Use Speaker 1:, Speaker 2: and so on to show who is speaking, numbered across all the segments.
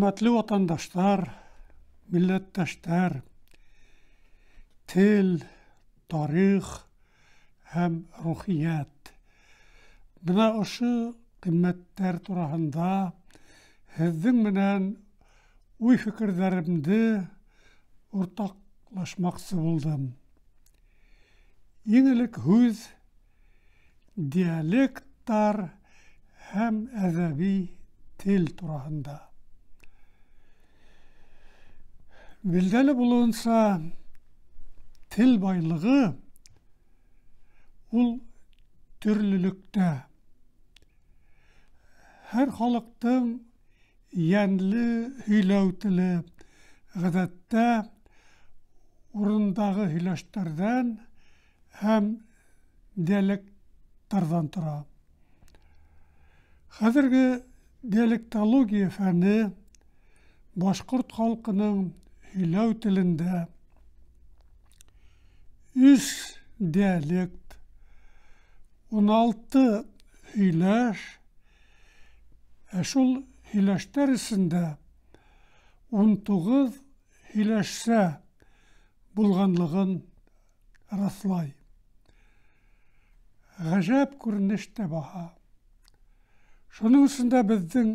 Speaker 1: Хөрмәтле ватандаштар, милләттәштәр, тел, тарих һәм рухият. Бына ошо ҡиммәттәр тураһында һеҙҙең менән уй-фекерҙәремде уртаҡлашмаҡсы булдым. Иң элек һүҙ диалекттар һәм әҙәби тел тураһында. Билдәле булыуынса, тел байлығы ул төрлөлөктә. Һәр халыҡтың йәнле һөйләү теле ғәҙәттә урындағы һөйләштәрҙән һәм диалекттарҙан тора. Хәҙерге диалектология фәне башҡорт халҡының һөйләү телендә 3 диалект, 16 һөйләш, ә шул һөйләштәр эсендә 19 һөйләшсә булғанлығын раҫлай. Ғәжәп күренеш тә баһа. Шуның өсөн дә беҙҙең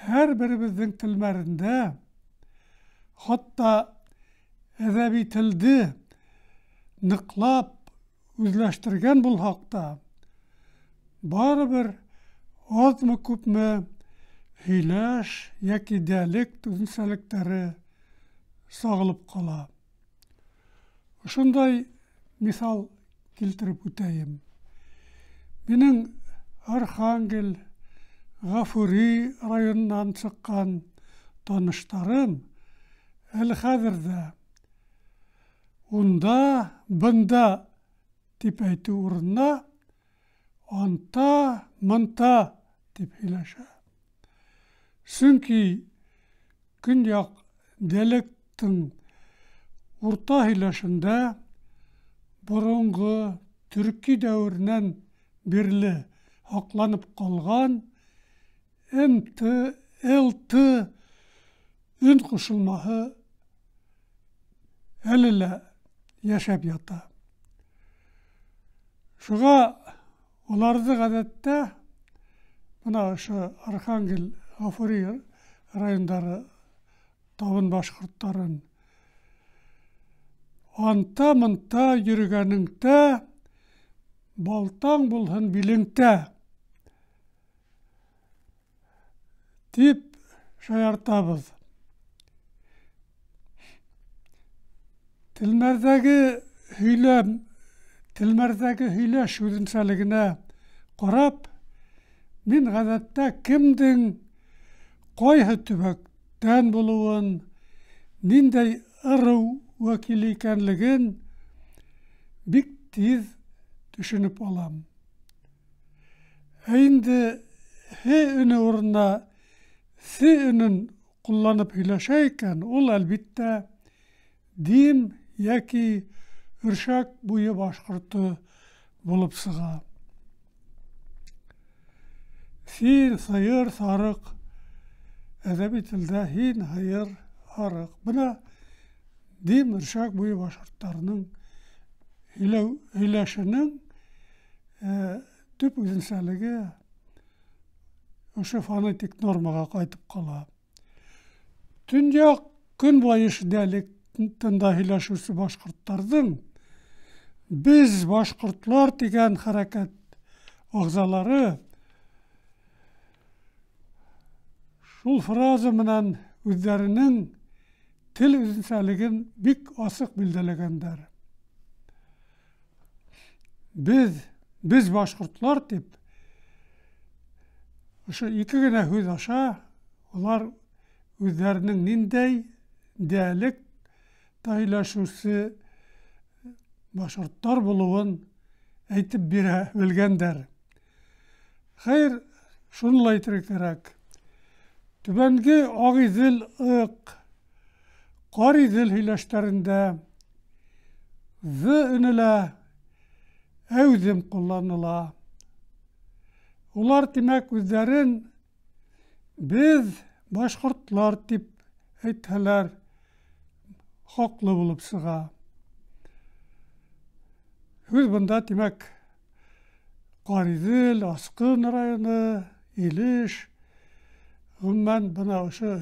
Speaker 1: һәр беребеҙҙең телмәрендә хатта әҙәби телде ныҡлап үҙләштергән булһаҡ та, барыбер аҙмы-күпме һөйләш йәки диалект үҙенсәлектәре сағылып ҡала. Ошондай миҫал килтереп үтәйем. Минең Архангел, Ғафури районынан сыҡҡан таныштарым әле хәҙер ҙә унда, бында тип әйтеү урынына анта, мынта тип һөйләшә. Сөнки көньяҡ диалекттың урта һөйләшендә боронғо төрки дәүеренән бирле һаҡланып ҡалған МТ, ЛТ өн ҡушылмаһы әле лә йәшәп ята. Шуға уларҙы ғәҙәттә бына ошо Архангел, Ғафури райондары табын башҡорттарын анта-мынта йөрөгәнеңдә балтаң булһын билеңдә тип шаяртабыҙ. Телмәрҙәге һөйләм, телмәрҙәге һөйләш үҙенсәлегенә ҡарап, мин ғәҙәттә кемдең ҡайһы төбәктән булыуын, ниндәй ырыу вәкиле икәнлеген бик тиҙ төшөнөп алам. Ә инде һе өнө урынына ҫе өнөн ҡулланып һөйләшә икән, ул әлбиттә Дим йәки Өршәк буйы башҡорто булып сыға. Һин, һыйыр, сарыҡ. Әҙәби телдә һин, һыйыр, һарыҡ. Бына Дим, Өршәк буйы башҡорттарының һөйләшенең төп үҙенсәлеге ошо фонетик нормаға ҡайтып ҡала. Төньяҡ көнбайыш диалектында һөйләшеүсе башҡорттарҙың беҙ башҡортлар тигән хәрәкәт ағзалары шул фраза менән үҙҙәренең тел үҙенсәлеген бик асыҡ билдәләгәндәр. Беҙ башҡортлар тип ошо ике генә һүҙ аша улар үҙҙәренең ниндәй диалектта һөйләшеүсе башҡорттар булыуын әйтеп бирә белгәндәр. Хәйер, шуны ла әйтергә кәрәк. Түбәнге Ағиҙел, Ыҡ, Ҡариҙел һөйләштәрендә ҙ өнө лә әүҙем ҡулланыла. Улар, тимәк, үҙҙәрен беҙ башҡортлар тип әйтһәләр хаҡлы булып сыға. Һүҙ бында, тимәк, Ҡариҙел, Асҡын районы, Илеш, ғөмүмән, бына ошо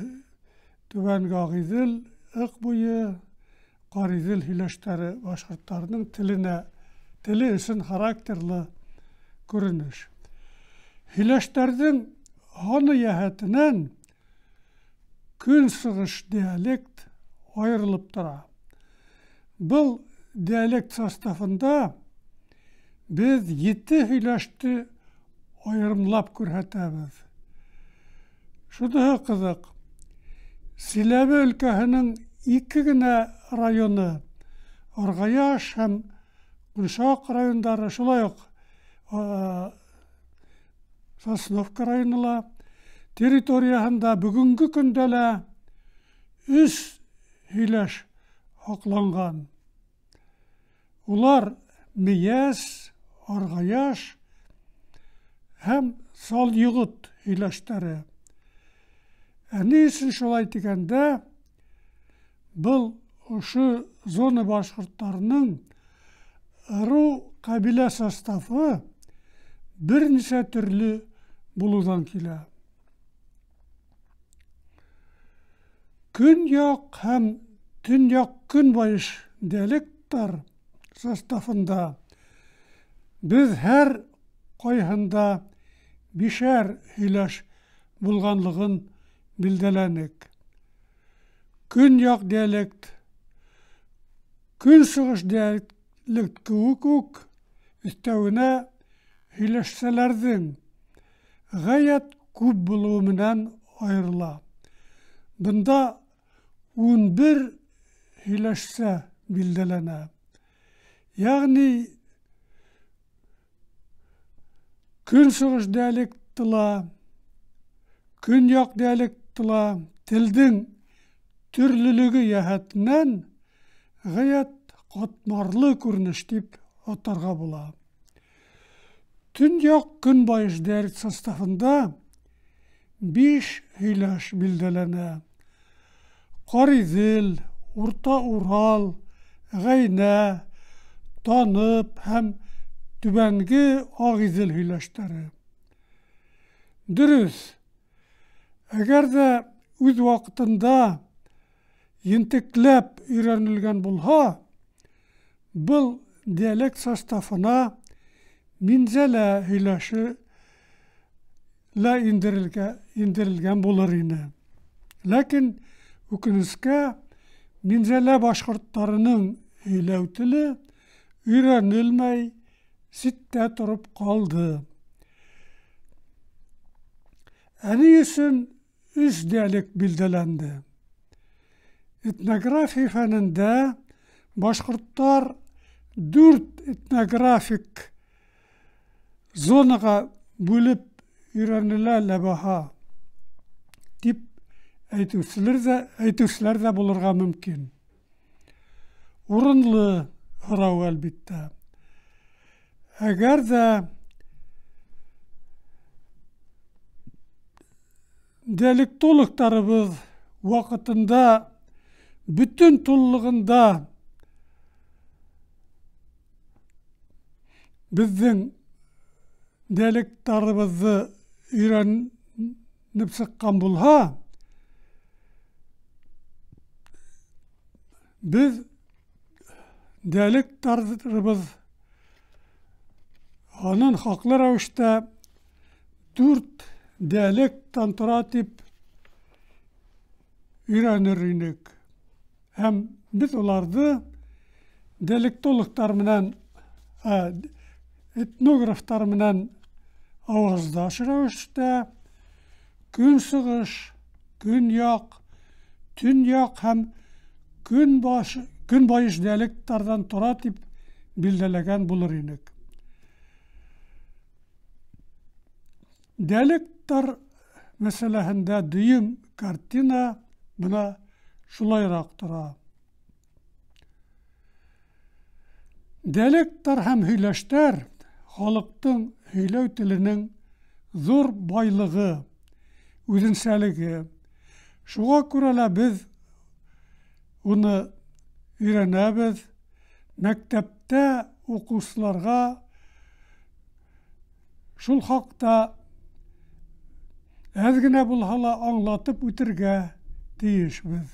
Speaker 1: Түбәнге Ағиҙел, Ыҡ буйы, Ҡариҙел һөйләштәре башҡорттарының теле өсөн характерлы күренеш. Һөйләштәрҙең һаны йәһәтенән көнсығыш диалект айырылып тора. Был диалект составында беҙ 7 һөйләште айырымлап күрһәтәбеҙ. Шуныһы ҡыҙыҡ, Силәбе өлкәһенең 2 генә районы, Арғаяш һәм Ҡуншаҡ райондары, шулай уҡ Сосновка районы ла территорияһында бөгөнгө көндә лә 3 һөйләш һаҡланған. Улар Мейәс, Арғаяш һәм Салйоғот һөйләштәре. Ә ни өсөн шулай тигәндә, был ошо зона башҡорттарының ырыу ҡәбилә составы бер нисә төрлө булыуҙан килә. Көньяҡ һәм төньяҡ-көнбайыш диалекттар составында беҙ һәр ҡайһында 5 һөйләш булғанлығын билдәләнек. Көньяҡ диалект, көнсығыш диалект кеүек үк өҫтәүенә һөйләшсәләрҙең ғәйәт күп булыуы менән айырыла. Бында 11 һөйләшсә билдәләнә. Йәғни көнсығыш диалекты ла, көньяҡ диалекты ла телдең төрлөлөгө йәһәтенән ғәйәт ҡатмарлы күренеш тип атарға була. Төньяҡ-көнбайыш диалект составында 5 һөйләш билдәләнә. Ҡариҙел, Урта Урал, Ғәйнә, Танып һәм Түбәнге Ағиҙел һөйләштәре. Дөрөҫ, әгәр ҙә үҙ ваҡытында ентекләп өйрәнелгән булһа, был диалект составына Минзәлә һөйләше лә индерелгән булыр ине. Ләкин үкенескә, Минзәлә башҡорттарының һөйләү теле өйрәнелмәй, ситтә тороп ҡалды. Ә ни өсөн 3 диалект билдәләнде? Этнография фәнендә башҡорттар 4 этнографик зонаға бүлеп өйрәнелә ләбаһа тип әйтеүселәр ҙә булырға мөмкин. Урынлы һорау, әлбиттә. Әгәр ҙә диалектологтарыбыҙ ваҡытында бөтөн туллығында беҙҙең диалекттарыбыҙҙы өйрәнеп сыҡҡан булһа, беҙ диалекттарыбыҙ һанын хаҡлы рәүештә 4 диалекттан тора тип өйрәнер инек. Һәм беҙ уларҙы диалектологтар менән, этнографтар менән ауаздаш рәүештә көнсығыш, көньяҡ, төньяҡ һәм көнбайыш диалекттарҙан тора тип билдәләгән булыр инек. Диалекттар мәсьәләһендә дөйөм картина бына шулайыраҡ тора. Диалекттар һәм һөйләштәр халыҡтың һөйләү теленең ҙур байлығы, үҙенсәлеге. Шуға күрә лә беҙ уны өйрәнәбеҙ, мәктәптә уҡыусыларға шул хаҡта әҙ генә булһа ла аңлатып үтергә тейешбеҙ.